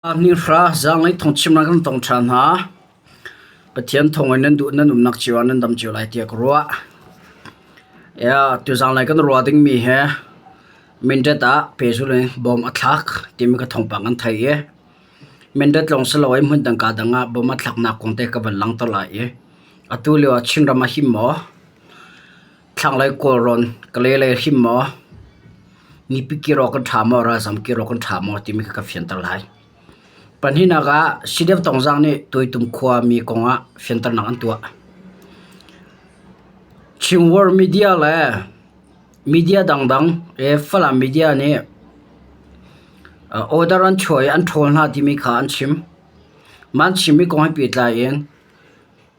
Nihra zaanglei thawngchimnak kan tong ṭhan hna. Pathian thawngin nan duh nan umnak cio ah nan dam cio lai tiah ka ruah. Yeah, tu zaanglei kan ruah dingmi he Mindat ah pehzulh in bom a thlak timi ka thawngpang kan theih i Mindat lawng si loin hmun dang kaa dang ah bom a thlaknak kong te ka van langhter lai i atu lio ah Chinram a him maw? Thlanglei Kawlrawn Kalay lei him maw? Mipi kir awk kan ṭha maw? Ralzam kir awk kan ṭha maw? timi kha ka fianter lai. Pahnihnak ah CDF Tongzang nih Tuaitum khuami kong ah fianternak an tuah. Chin World Media le media dangdang Falam media nih order an chuah i an ṭhawl hna timi kha an chim. Mah an chimmi kong he pehtlai in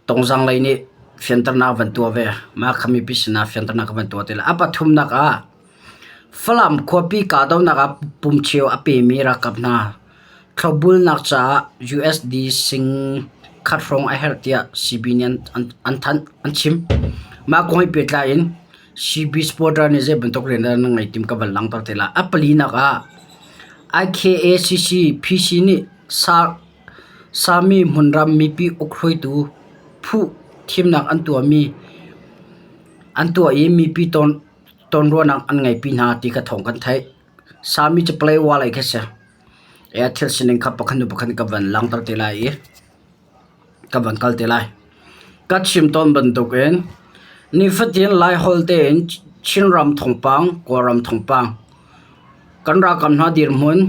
Tongzang lei nih fianternak van tuah ve. Mah kha mipi sinah fianternak ka van tuah ti lai. A pathumnak ah Falam khuapi kahdohnak ah pumcheu a pemi ralkap hna thlopbulnak caah USD sing khat hrawng a herh tiah CB nih an, an thanh, an chim. Mah kong he pehtlai in CB supporter nih zei bantuk rian dah nan ngei tim ka van langhter te lai. A palinak ah IKACC PC nih sa Sami hmunram mipi ukhruaitu phu thimnak an tuahmi an tuah i mipi tawnruahnak an ngeipi hna ti kha thawng kan theih. Sami cu Paletwa lei khi a si. Thil sining kha pakhat hnu pakhat ka van langhter te lai i ka van kal te lai. Ka chim tawn bantukin nifatin Laiholh tein Chinram thawngpang, Kawlram thawngpang Kan ralkap hna dirhmun,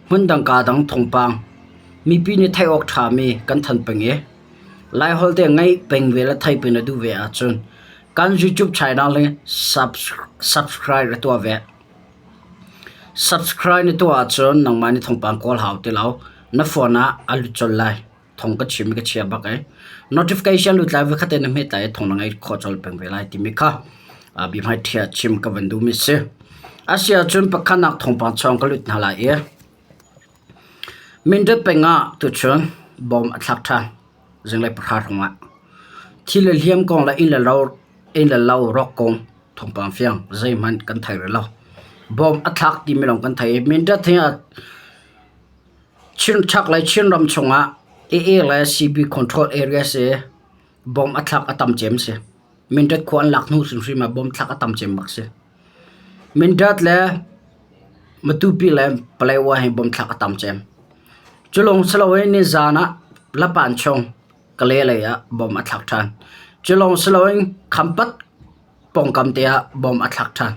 hmundang kaa dang thawngpang, mipi nih theih awk ṭhami kan thanh peng i Laiholh te ngaih peng ve le theih peng na duh ve ahcun kan YouTube channel hi subscribe ra tuah ve. Subscribe na tuah ahcun nangmah nih thawngpang kawl hau ti lo, na phone ah a lut colh lai. Thawng ka chim i ka chia bak ai. Notification lut lai voikhat te na hmet lai i thawng na ngaih khawh colh peng ve lai timi kha bia ṭhia chim ka van duhmi si. A si ahcun pakhatnak thawngpang chawng ka lut hna lai i Mindat peng ah tuchun bom a thlak ṭhan zinglei pahra hrawng ah. Thi le hliam kong le inn le lo inn le lo rawk kong thawngpang fiang zeihmanh kan thei rih lo. Bom a thlak timi lawng kan thei i Mindat hi Chaklei Chinram chungah AA le CB control area si bom a thlak a tam cem si. Mindat khua an lak hnu hrimhrim ah bom thlak a tam cem bak si. Mindat le Matupi le Paletwa hi bom thlak a tam cem. Culawng siloin nizaan ah Lapan chung Kalay lei ah bom a thlak ṭhan. Culawng siloin Khampat pawngkam te ah bom a thlak ṭhan.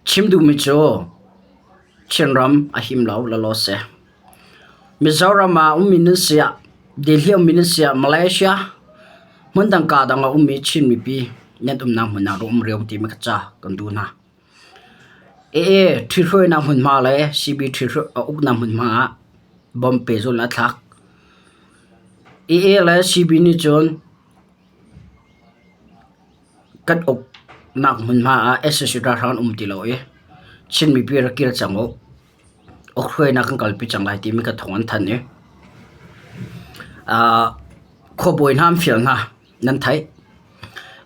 Chim duhmi cu Chinram a him lo lawlaw si. Mizoram ah ummi nan si ah, Delhi ummi nan si ah, Malaysia hmundang kaa dang ah ummi Chin mipi nan umnak hmun ah rak um reu timi kha ca kan duh hna. AA ṭhihruainak hmunhma le CB uknak hmunhma ah bomb pehzulh a thlak. AA le CB nih cun Kan uknak hmunhma ah sac ralhrang an um ti lo i Chin mipi rak kir cang u. Ukhruainak kan kalpi cang lai timi ka thawng an thanh i khuabawi hna an fial hna nan theih.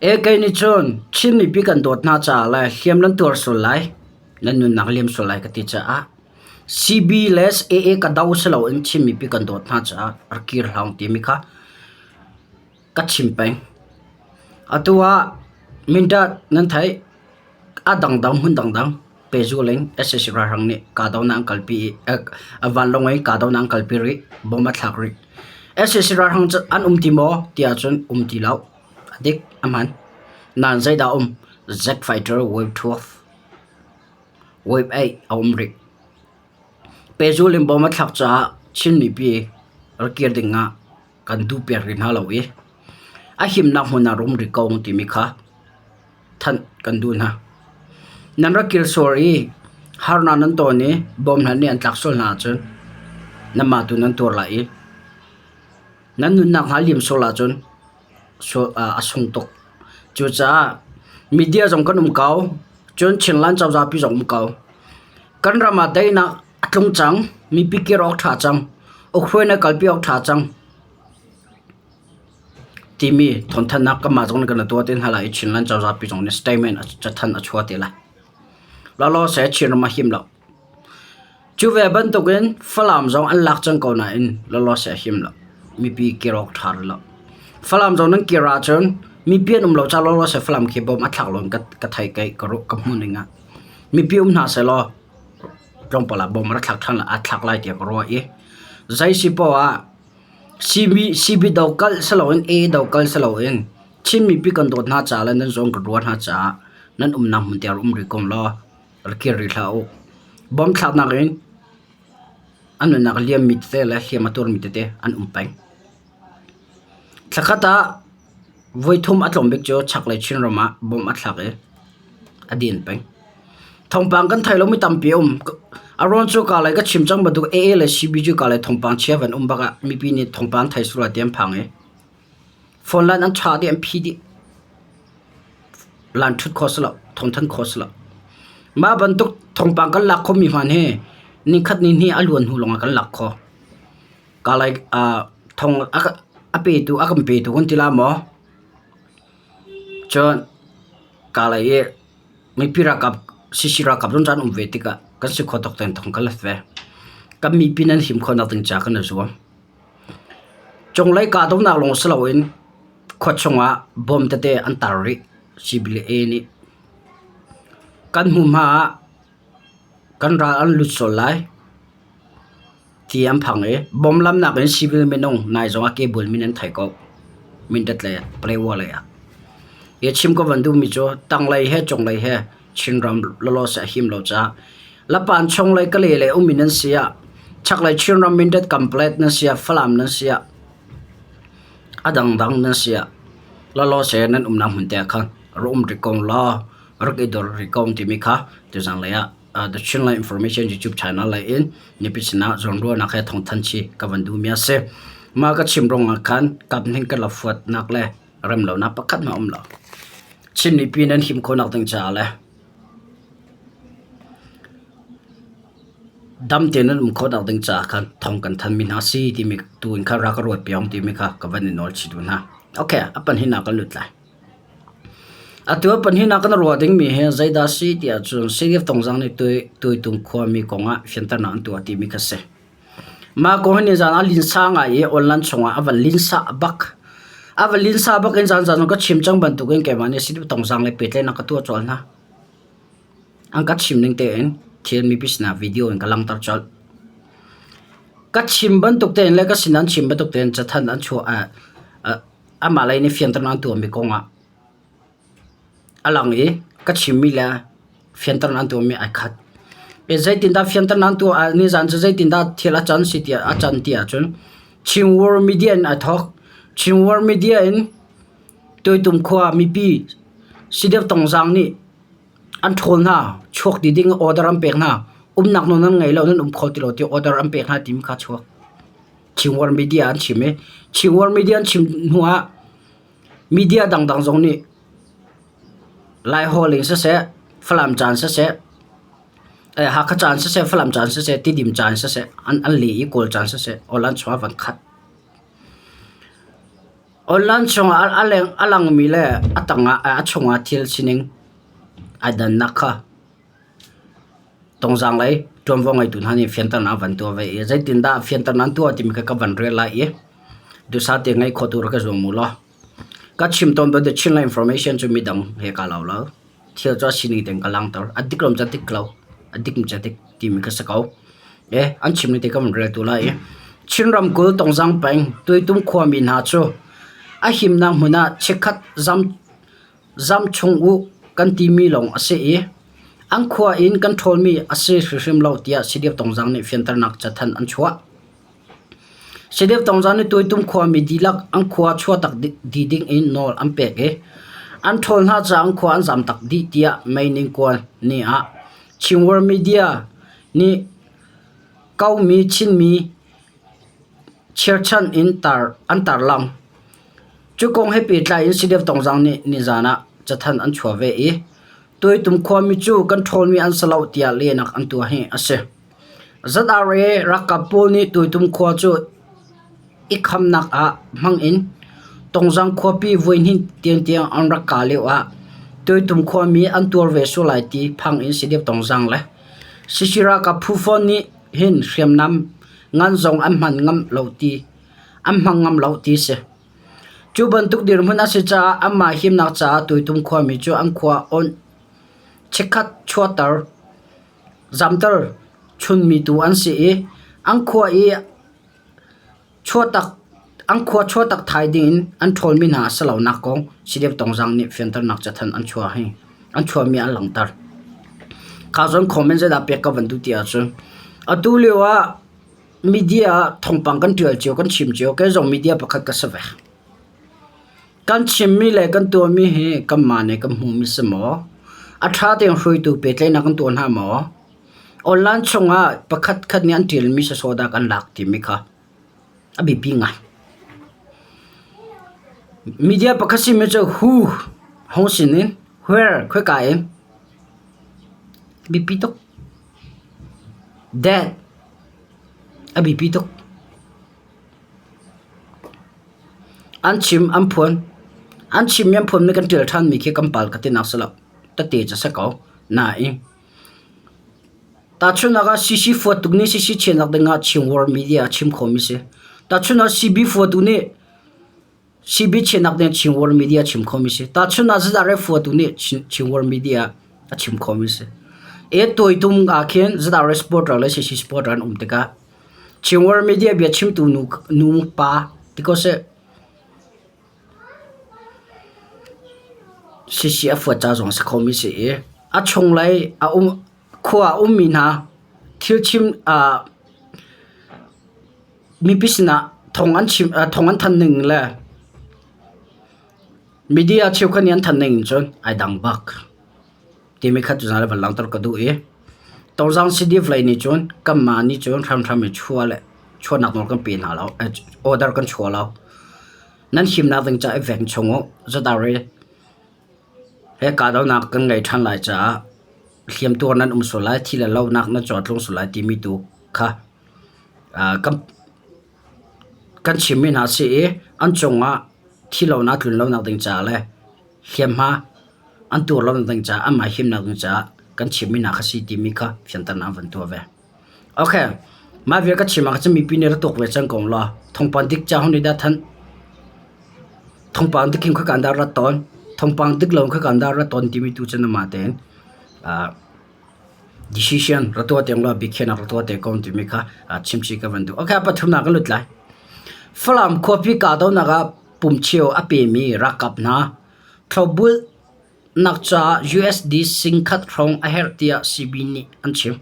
E kei nih cun Chin mipi kan dawt hna caah le hliam nan tuar sual lai, nan nunnak liam sual lai ka ti caah CB le AA ka do si loin Chin mipi kan dawt hna caah rak kir hlah u timi kha ka chim peng. Atu ah Mindat nan theih. A dangdang hmun dangdang pehzul in sac ralhrang nih kahdohnak an kalpi i vanlawng in kahdohnak an kalpi rih. Bomb a thlak rih. Sac ralhrang cu an um ti maw ti ahcun um ti lo. A dik, a hman. Nain zeidah a um? Jet fighter wave 12, wave 8 a um rih. Pehzul in bomb a thlak caah Chin mipi rak kir ding ah kan duhpiak rih hna lo i a himnak hmun ah rum rih ko timi kha thanh kan duh hna. Nan rak kir sual i harnak nan ton i bawm hna nih an tlak sual hna ahcun nanmah tu nan tuar lai i nan nunnak hna liam sual ahcun a sung tuk. Cucaah media zong kan um ko, cun Chinland cozah pi zong um ko. Kan ram ah daihnak a tlung cang, mipi kir awk ṭha cang, ukhruainak kalpi awk ṭha cang timi thawngthanhnak kanmah zong nih kan tuah te hna lai i Chinland cozah pi zong nih statement cathanh a chuah te lai. Lawlaw seh Chinram a him lo. Cu ve bantukin Falam zong an lak cang ko nain lawlawse a him lo. Mipi kir awk ṭha rih lo. Falam zong nan kir ahcun mipi an um lo caah lawlawse Falam khi bom a thlak lo in ka thei kei ka ruah ka hmuh ning ah. Mipi um hna sehlaw tlawmpal ah bom a rak thlak ṭhan lai aa thlak lai tiah ka ruah i zei si poah ah CB, CB do kal si loin A do kal si loin Chin mipi kan dawt hna caah le nan zawn kan ruah hna caah nan umnak hmun te ah um rih ko law rak kir rih hlah u. Bom thlaknak in an nunnak a liammi tete le hliam a tuarmi tete an um peng. Thlakhat ah voithum a tlawm bik cu chaklei Chinram ah bom a thlak i a din peng. Thawngpang kan thei lomi tampi a um. A ruang cu ka lei ka chim cang bantuk AA le CB cu ka lei thawngpang chia van um bak ah mipi nih thawngpang thei sual ti an phang i phone line an ṭha dih an phi dih. Lan ṭhut khawh si lo, thawngthanh khawh si lo. Mah bantuk thawngpang kan lak khomi hman hi nikhat ni hnih a luan hnu lawngah kan lak khawh. Ka lei thawng a petu a kan petu kan ti la maw? Cun ka lei i mipi ralkap CC ralkap zong caan um ve tikah kan si khawh tawk tein thawng kan let ve. Kan mipi nan him khawhnak ding caah kan i zuam. Cunglei kahdohnak lawng si loin khua chungah bom tete an tar rih CBLA nih. Kan hmuhma ah kan ral an lut sual lai. Ti an phang i bom lamnak in civil minung nai zong ah kebul min an thei ko. Mindat lei ah, Palewa lei ah. Hi chim ka van duhmi cu tanglei he cunglei he Chinram lawlaw seh a him lo caah Lapan chunglei Kale lei ummi nan si ah chaklei Chinram Mindat Kanpalet nan si ah Falam nan si ah a dangdang nan si ah lawlaw seh nan umnak hmun te ah khan rak um rih ko law rak i dor rih ko timi kha tuzanglei ah The Chinland Information YouTube channel lei in mipi sinah zawnruahnak he thawngthanh chih ka van duhmi a si. Mah ka chim ruangah khan kaphnih kan la fuatnak le remlonak pakhat hmanh a um lo. Chin mipi nan him khawhnak ding caah le dam tein nan um khawhnak ding caah khan thawng kan thanmi hna si timi tu in khan rak ka ruat piak timi kha ka van i nawl chih duh hna. Okay, a panhin ah kan lut lai. Atu a pahnihnak kan ruah dingmi hi zeidah a si ti ahcun CDF Tongzang nih Tuitung khuami kongah fianternak an tuah timi kha a si. Mah kong hi nizaan ah linsa ngai i online chungah a van linsa bak. A van linsa bak in zanzan ka chim cang bantukin keimah nih CDF Tongzang le pehtlaihnak ka tuah colh hna. An ka chim ning tein thil mipi sinah video in ka langhter colh. Ka chim bantuk tein le ka sin an chim bantuk tein cathanh an chuah Amah lei nih fianternak an tuahmi kongah a lang i ka chimmi le fianternak an tuahmi ai khat. Zeitindah fianternak an tuah nizaan cu zeitindah thil a can si tiah a can ti ahcun Chin World Media in ai thawk. Chin World Media in Tuitum khua mipi Sidep Tongzang nih an ṭhawl hna, chuak ti ding order an pek hna. Umnak nawl nan ngei lo, nan um kho ti lo ti order an pek hna timi kha chuak. Chinwar media an chim i Chinwar media an chim hnu ah media dangdang zong nih Laihawl in siseh, Falam ca in siseh, Hakha ca in siseh, Falam ca in siseh, Tidim ca in siseh an leh i Kawl ca in siseh online chungah a van khat. Online chungah a langmi le a tangah a chungah thil sining ai dannak kha Tongzaang lei ṭuanvo ngeitu hna nih fianternak an van tuah ve i zeitindah fianternak an tuah timi kha ka van rel lai i duhsah tein ngaih khawh tu rak i zuam u law. Ka chim tawn bantuk Chinland information cu midang he kaa lo lo. Thil cu a sining tein ka langhter. A dik lo cu a dik lo, a dik cu a dik timi kha si ko. E, an chim ning te ka van rel tu lai i Chin ramkulh Tongzaang peng Tuitum khuami hna cu a himnak hmun ah chikkhat zam Zam chung u kan timi lawng a si i an khua in kan ṭhawlmi a si hrimhrim lo tiah CDF Tongzang nih fianternak cathanh an chuah. CDF Tongzang nih Tuitum khuami dihlak an khua chuahtak dih ding in nawl an pek i an ṭhawl hna caah an khua an zamtak dih tiah May ningkual ni ah Chin World Media nih komi Chinmi cherhchan in an tarlang. Cu kong he pehtlai in CDF Tongzang nih nizaan ah cathanh an chuah ve i Tuitum khuami cu kan ṭhawlmi an si lo tiah lehnak an tuah hi a si. ZRA ralkap pawl nih Tuitum khua cu i khamnak ah hmang in Tongzang khuapi voihnih tiangtiang an rak kah lio ah Tuitum khuami an tuar ve sual lai ti phang in CDF Tongzang le CC ralkap phu fawn nih. hin hriamnam ngan zong an hman ngam lo ti an hmang ngam lo ti si. Cu bantuk dirhmun a si caah anmah himnak caah Tuitum khuami cu an khua onh chikkhat chuahter zamter chunmi tu an si i an khua i chuahtak an khua chuahtak thai dingin an ṭhawlmi hna a si lonak kong CDF Tongzang nih fianternak cathanh an chuah hi an chuahmi an langhter. Kha zawn comment zeidah pek ka van duh ti ahcun atu lio ah media ah thawngpang kan ṭial cio kan chim cio kei zong media pakhat ka si ve. Kan chimmi le kan tuahmi hi kanmah nih kan hmuhmi si maw? A ṭha tein hruaitu pehtlaihnak kan tuah hna maw? Online chungah pakhatkhat nih an ṭialmi sawsawh dah kan lak timi kha a biapi ngai. Media pakhat simi cu who hong sin in where khoika in biapi tuk. That a biapi tuk. An chim an phuan. An chimmi an phuanmi kan ṭial ṭhanmi khi kan pal ka tinak si lo. Tete cu si ko. Nain Tahchunhnak ah CC fuat tuk nih CC chiahnak ding ah Chin World Media a chim khawhmi si. Tahchunhnak ah CB fuat tuk nih CB chiahnak ding ah Chin World Media a chim khawhmi si. Tahchunhnak ah ZRA fuat tuk nih Chin World Media a chim khawhmi si. E tuaitum ah khin ZRA supporter le CC supporter an um tikah Chin World Media bia chimtu nu, nu pa ti ko seh. Sisi a fuat ca zong a si khomi si i a chunglei a um khua a ummi hna thil chim mipi sinah thawng an chim thawng an thanh ning le media cheukhat nih an thanh ning cun ai dang bak timi kha tuzaan ah van langhter ka duh i Tozang CDF lei nih cun kanmah nih cun hramhram in chuah le chuahnak nawl kan pe hna lo order kan chuah lo. Nan himnak ding caah i veng chung u. Zatari he kahdohnak kan ngei ṭhan lai caah hliamtuar nan um sual lai, thi le lonak nan cawtlung sual lai timi tu kha kan kan chimmi hna a si i an cungah thi lonak tlun lonak ding caah le hliamhma an tuar lonak ding caah anmah himnak ding caah kan chimmi hna kha si timi kha fianternak an van tuah ve. Okay, mah vial ka chim ah khan mipi nih ra tuak ve cang ko law thawngpang dik ca hun i dah thanh. Thawngpang dik hin khoika dah rat tawn, thawngpang dik lo khoika dah rat tawn timi tu cu nangmah tein decision ra tuah te law biakhiahnak ra tuah te ko timi kha chimchih ka van duh. Okay, pathumnak kan lut lai. Falam khuapi kahdohnak ah pumcheu a pemi ralkap hna thlopbul nak caah USD singkhat hrawng a herh tiah CB nih an chim.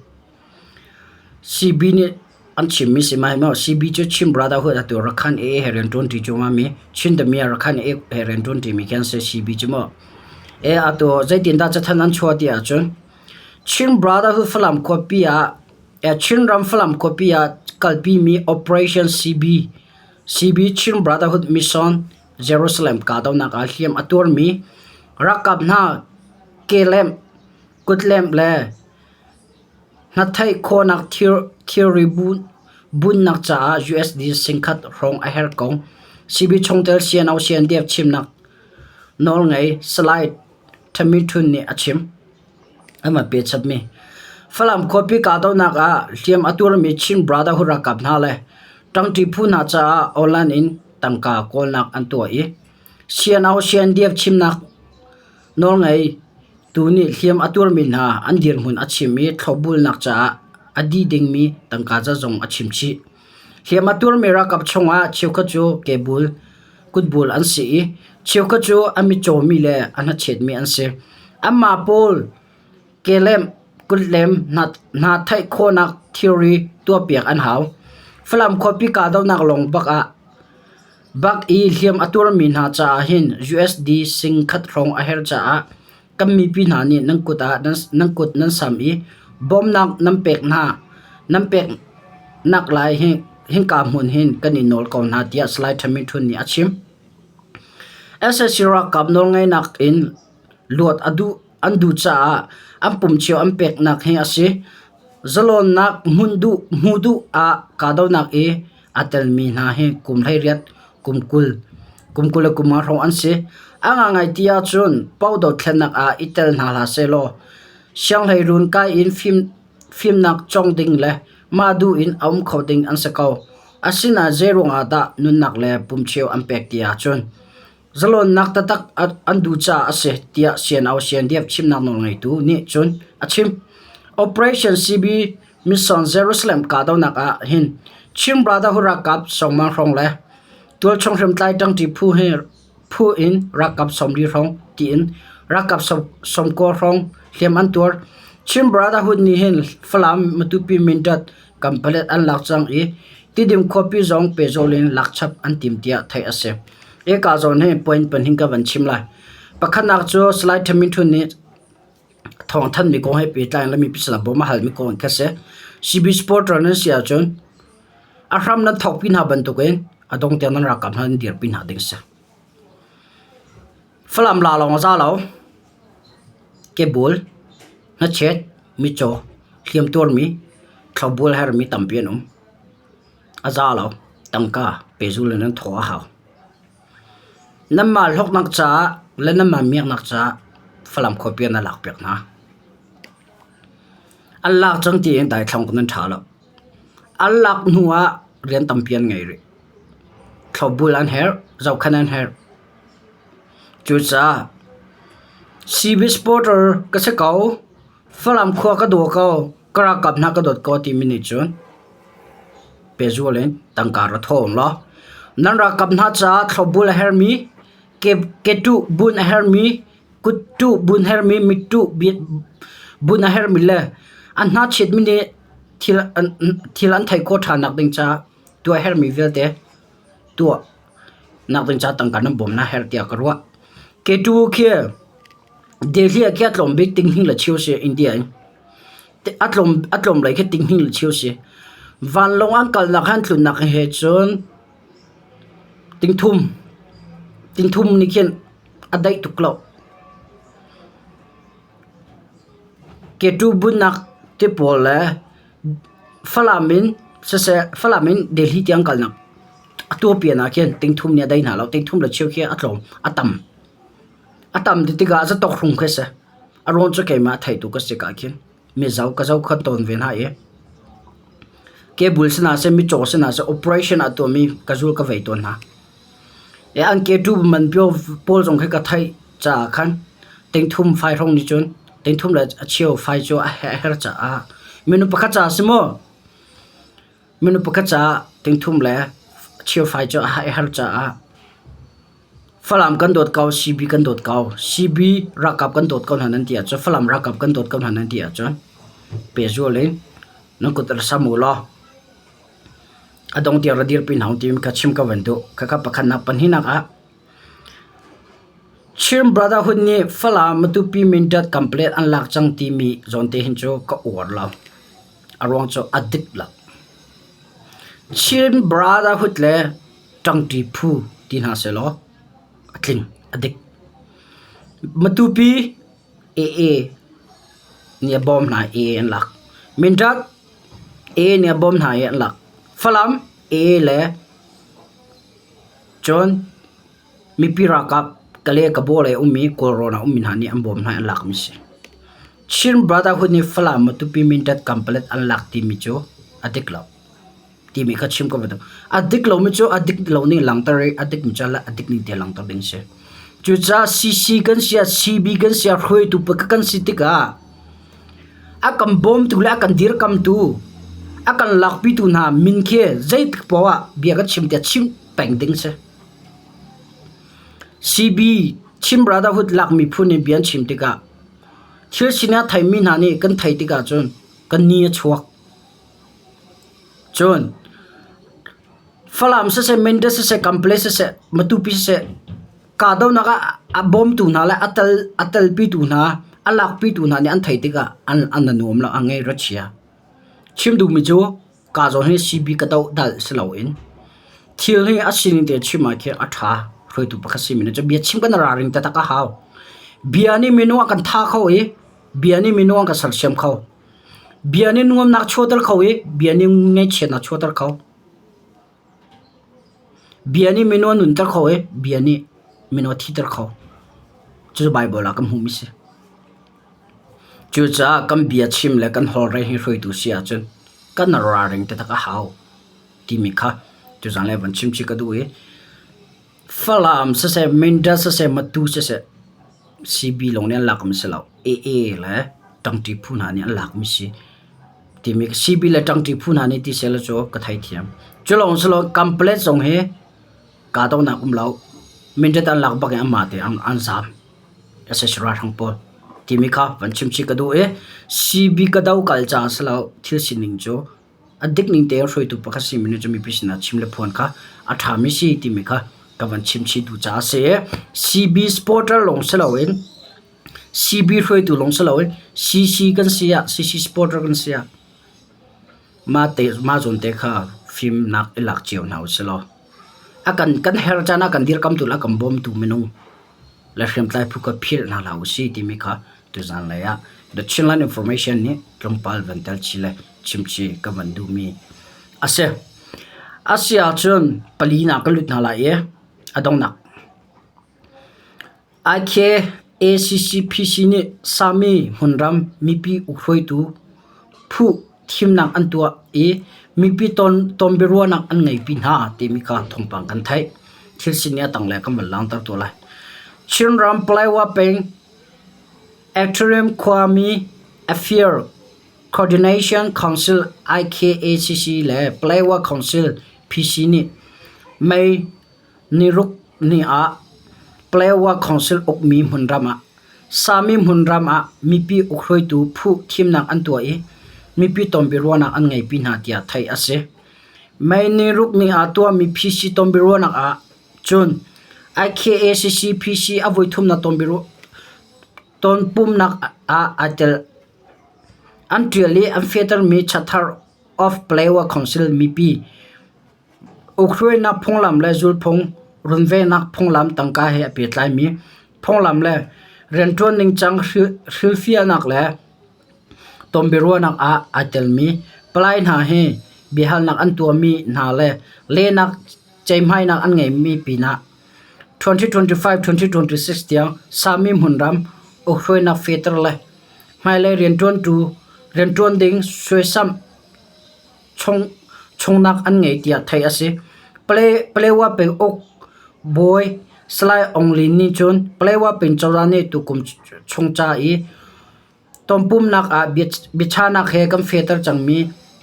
CB nih an chimmi si mai maw CB cu Chin Brotherhood atu Rakhine AA he rian ṭuanṭi cuahmah mi Chin Damian Rakhine AA he rian ṭuanṭi mi khi an si CB cu maw. E atu zeitindah cathanh an chuah ti ahcun Chin Brotherhood Falam khuapi ah Chinram Falam khuapi ah kalpi mi Operation CB CB Chin Brotherhood Mission Jerusalem kahdohnak ah hliam a tuarmi ralkap hna kelemh, kutlemh le hnatheih khawhnak thilri bunnak caah USD singkhat hrawng a herh ko. CB chungtel CNO CNDF chimnak nawlngei Salai Thami Htun nih a chim. An van pechapmi Falam khuapi kahdohnak ah hliam a tuarmi Chin Brotherhood ralkap hna le ṭangṭi phu hna caah online in tangka kawlnak an tuah i CNO CNDF chimnak nawlngei tu nih hliam a tuarmi hna an dirhmun a chim i thlopbulnak caah a dih dingmi tangka ca zong a chim chih. Hliam a tuarmi ralkap chungah cheukhat cu kebul, kutbul an si i cheukhat cu a mitcawmi le a hnachetmi an si. Anmah pawl kelemh, kutlem hna theih khawhnak thilri tuahpiak an hau. Falam khuapi kahdohnak lawng bak ah bak i hliam a tuarmi hna caah hin USD singkhat hrawng a herh caah kan mipi hna nih nan kut ah nan kut nan sam i bawmhnak nan pek hna nan pek nak lai hi hinka hmun hin kan i nawl ko hna tiah Salai Thamin Htun nih a chim. Sac ralkap nawlngeihnak in luat a duh an duh caah an pum cio an peknak hi a si. Zalawnnak hmun duh hmu duh ah kahdohnak i aa telmi hna hi kum 18, kum 20, kum 20 le kum nga hrawng an si. A ngaingai ti ahcun paoh dothlennak ah i tel hna hlah sehlaw sianghleiruun kai in fim, fimnak cawng ding le Mah duh in a um kho ding an si ko. Asinain zeiruang ah dah nunnak le pumcheu an pek ti ahcun zalonnak taktak an duh caah a si tiah CNO CNDF chimnak nawlngeitu nih cun a chim. Operation CB Mission Jerusalem kahdohnak ah hin Chin Brotherhood ralkap sawngmang hrawng le tualchung hriamtlai ṭangṭi phu hi phu in ralkap 40 hrawng tiin ralkap 90 hrawng hliam an tuar. Chin Brotherhood nih hin Falam, Matupi, Mindat, Kanpalet an lak cang i Tidim khuapi zong pehzulh in lak chap an tim tiah theih a si. Hika zawn hi point pahnih ka van chim lai. Pakhatnak cu Salai Thamin Htun nih thawngthanhmi kong he pehtlai in le mipi sinah bawm a halmi kong khi a si. CB supporter nan si ahcun a hram nan thawkpi hna bantukin a dong tiang nan ralkap hna nan dirpi hna ding a si. Falam la lawng a za lo. Kebul, hnachet, mitcaw, hliamtuarmi, thlopbul hermi tampi an um. A za lo. Tangka pehzul in an thaw a hau. Nanmah hlawknak caah le nanmah miaknak caah Falam khuapi an lakpiak hna. An lak cang tiin daithlang nan ṭha lo. An lak hnu ah rian tampi an ngei rih. Thlopbul an herh, zohkhenh an herh. Cucaah CB supporter ka si ko, Falam khua ka daw ko, ka ralkap hna ka dawt ko timi nih cun pehzul in tangka ra thawng law nan ralkap hna caah thlopbul a herhmi, ketuh bunh a herhmi, kuttuh bunh a herhmi, mittuh bunh a herhmi le an hnachetmi nih thil an theih khawh ṭhan nakding caah tuah a herhmi vialte tuah nakding caah tangka nan bawm hna a herh tiah ka ruah. Ketuh khi Delhi ah khi a tlawm bik tinghnih le cheu si India in. A tlawm a tlawm lei khi tinghnih le cheu si. Vanlawng an kalnak han tlunnak he cun tingthum tingthum nih khin a daih tuk lo. Ketu bunnak te pawl le Falam in siseh Falam in Delhi tiang kalnak a tuapian ah khin tingthum nih a dai hna lo. Tingthum le cheu khi a tlawm a tam. A tam ti tikah zatawk hrung khi a si. A rawn cu keimah a theitu ka si ka khin mizo ka zohkhan tawn ve hna i kebul sinah seh mitcaw sinah seh operation a tuahmi ka zul ka vei tawn hna. I an ke tu man pio pawl zong khi ka theih caah khan tingthum fai hrawng nih cun tingthum le a cheu fai cu a her caah minung pakhat caah si maw minung pakhat caah tingthum le cheu fai cu a her caah Falam kan dawt ko, CB kan dawt ko, CB ralkap kan dawt ko hna nan ti ahcun, Falam ralkap kan dawt ko hna nan ti ahcun pehzul in nan kut rak sam u law a dong tiang ra dirpi hna u timi kha chim ka van duh. Khakha pakhatnak pahnihnak ah Chin Brotherhood nih Falam Matupi Mindat Kanpalet an lak cang timi zawnte hin cu ka uar lo. A ruang cu a dik lo. Chin Brotherhood le ṭangṭi phu ti hna sehlaw a tling, a dik. Matupi AA nih a bawm hna i AA an lak. Mindat AA nih a bawm hna i an lak. Falam AA le cun mipi ralkap Kale Kabaw lei a ummi Kawlrawn ah ummi hna nih an bawm hna i an lakmi a si. Chin Brotherhood nih Falam Matupi Mindat Kanpalet an lak timi cu a dik lo. timi kha chim ko bantuk. A dik lomi cu a dik lo ning langhter i a dikmi cu a dik ning te langhter ding si. Cucaah CC kan si ah CB kan si ah hruaitu pakhat kan si tikah a kan bawmtu le a kan dirkamtu a kan lakpitu hna min khi zeitik paoh ah bia kan chim tiah chim peng ding si. CB Chin Brotherhood lak miphun in bia an chim tikah thil sining a theimi hna nih kan theih tikah cun kan ni a chuak. Cun Falam siseh, Mindat siseh, Kanpalet siseh, Matupi siseh kahdohnak ah a bawmtu hna le a tel a telpitu hna, a lakpitu hna nih an theih tikah an an nuam lo, an ngaih a chia. Chim duhmi cu ka zawn hi CB ka doh dalh si loin thil hi a sining te chim ah khin a ṭha. Hruaitu pakhat simi nih cun bia chim kan i ralring taktak a hau. Bia nih minung a kan tha kho i bia nih minung a kan sersiam kho. Bia nih nuamnak chuahter kho i bia nih ngaihchiatnak chuahter kho. Bia nih minung a nunter kho i bia nih minung a thiter kho. Cucu Baibal ah kan hmuhmi si. Cucaah kan bia chim le kan holhrel hi hruaitu si ahcun. Kan ralring taktak a hau timi kha tuzan le van chim chih ka duh i Falam siseh, Mindat siseh, Matu siseh CB lawng nih an lakmi si lo. AA le ṭangṭi phu hna nih an lakmi si timi CB le ṭangṭi phu hna nih ti sehlaw cu ka theithiam. Cu lawng si lo Kanpalet zong hi kahdohnak um lo. Mindat an lak bak in anmah te an zaam. Sac ralhrang pawl timi kha van chim chih ka duh i CB ka do kal caah si lo thil sining cu a dik ning tein hruaitu pakhat simi nih cun mipi sinah chim le phuan kha a ṭhami si timi kha ka van chim chih duh caah a si i CB supporter lawng si loin CB hruaitu lawng si loin CC kan si ah CC supporter kan si ah mah te mah zawn te kha fimnak i lak cio hna usih law a kan kan herh caan ah kan dirkamtu le a kan bawmtu minung le hriamtlai phu kha philh hna hlah usih timi kha tuzan lei ah The Chinland Information nih tlawmpal van tel chih le chimchih ka van duhmi a si. A si ahcun palinak ka lut hna lai i a donghnak. IK ACCPC nih Sami hmunram mipi ukhruaitu phu thimnak an tuah i mipi tonbiaruahnak an ngeipi hna timi kha thawngpang kan theih. Thil sining a tanglei kan van langhter tuah lai. Chinram Paletwa peng Atrium khuami Affair Coordination Council IKACC le Paletwa Council PC nih May niruk ni ah Paletwa Council ukmi hmunram ah Sami hmunram ah mipi ukhruaitu phu thimnak an tuah i mipi tonbiaruahnak an ngeipi hna tiah theih a si. May niruk ni ah tuahmi PC tonbiaruahnak ah cun IKACC PC a voithumnak tonpumnak ah aa tel. An ṭial i an fehtermi Charter of Paletwa Council mipi Ukhruainak phunglam le zulphung, runvennak phunglam tangka he a pehtlaimi phunglam le rianṭuan ningcang hrilhfiahnak le tonbiaruahnak ah aa telmi palai hna hi biahalnak an tuahmi hna le lehnak ceihmainak an ngeihmi pinah 2025-2026 tiang Sami hmunram ukhruainak fehter le hmailei rianṭuan ding suaisamh chungnak an ngei tiah theih a si. Palewa penguk bawi Salai Aung Lin nih cun Palewa peng cozah nih tukum chung ca i tonpumnak ah biachahnak he kan fehter cangmi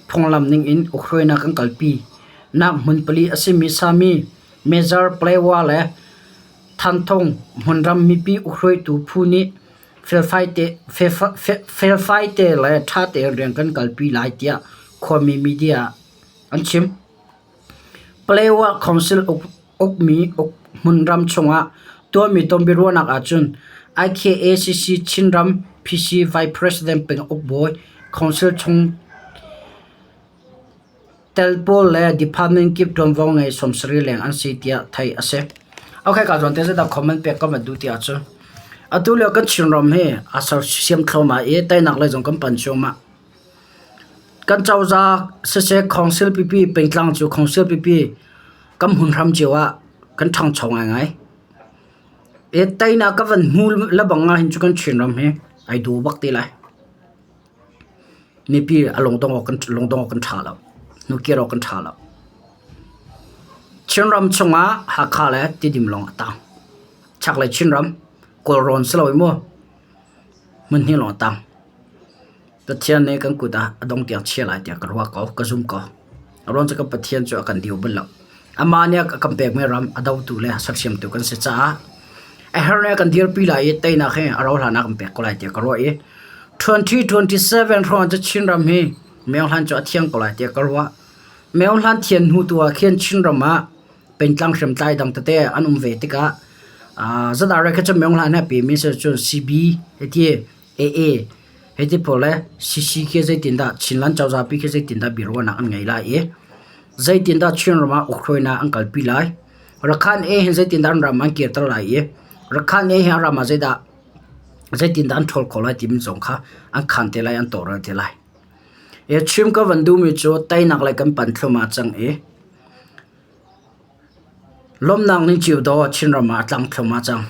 phunglam ningin ukhruainak kan kalpi nak hmun pali a simi Sami, Mezar, Palewa le Thanthong hmunram mipi ukhruaitu phu nih Felfai te le ṭha tein rian kan kalpi lai tiah khuami media ah an chim. Palewa Council ukmi hmunram chungah tuahmi tonbiaruahnak ahcun IKACC Chinram PC Vice President penguk bawi Council chung Tel pawl le department kip ṭuanvo ngei 70 leng an si tiah theih a si. Okay, ka zawn te zeidah comment pek ka van duh ti ahcun atu lio kan Chinram hi a sersiam thluahmah i teinak lei zong kan pan cuahmah. Kan cozah siseh council pipi pengtlang cu council pipi kan hmunhram cio ah kan ṭhangcho ngaingai. I teinak ka van hmu lebang ahhin cu kan Chinram hi ai dawh bak te lai. Mipi a lungdong awk kan ṭha lo. Hnukir awk kan ṭha lo. Chinram chungah Hakha le Tidim lawng a tang. Chaklei Chinram, Kawlrawn si lo i mu, hmunhnih lawng a tang. Pathian nih kan kut ah a dong tiang chia lai tiah ka ruah ko, ka zum ko. A ruang cu kan Pathian cu a kan diu bal lo. Amah nih a kan pekmi ram a dotu le sersiamtu kan si caah a herh nih a kan dirpi lai i teinak hi a rauhhlan ah kan pek ko lai tiah ka ruah i 2027 hrawng cu Chinram hi Myohlan cu a thiang ko lai tiah ka ruah. Myohlan thian hnu tu ah khin Chinram ah pengtlang hriamtlai dang tete an um ve tikah zadar kha cu Myohlan he a pemi si cun CB hiti AA hiti pawl le CC khi zeitindah Chinland cozah pi khi zeitindah biaruahnak an ngei lai i zeitindah Chinram ah ukhruainak an kalpi lai. Rakhan A hin zeitindah an ram an kirter lai i Rakhan A hi a ram ah zeidah zeitindah an ṭhawl khawh lai timi zong kha an khan te lai an tawlrel te lai. I chim ka van duhmi cu teinak lei kan pan thluahmah cang i lawmhnak ning cio dawh Chinram ah a tlang thluahmah cang.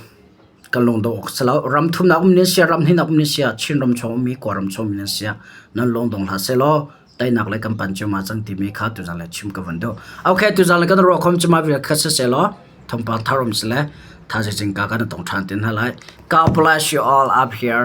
Kan lung dongh awk si lo. Ram thumnak um ning sia, ram hnih um ning sia, Chinram chung ummi, Kawlram chung um ning sia, nan lung dong hlah sehlaw. Teinak lei kan pan cuahmah cang timi kha tuzan le chim ka van duh. Okay, tuzan le kan ruah khom cuma vial kha siseh law thawngpang thar um sile thaizing ka kan tong ṭhan te hna lai. God bless you all up here.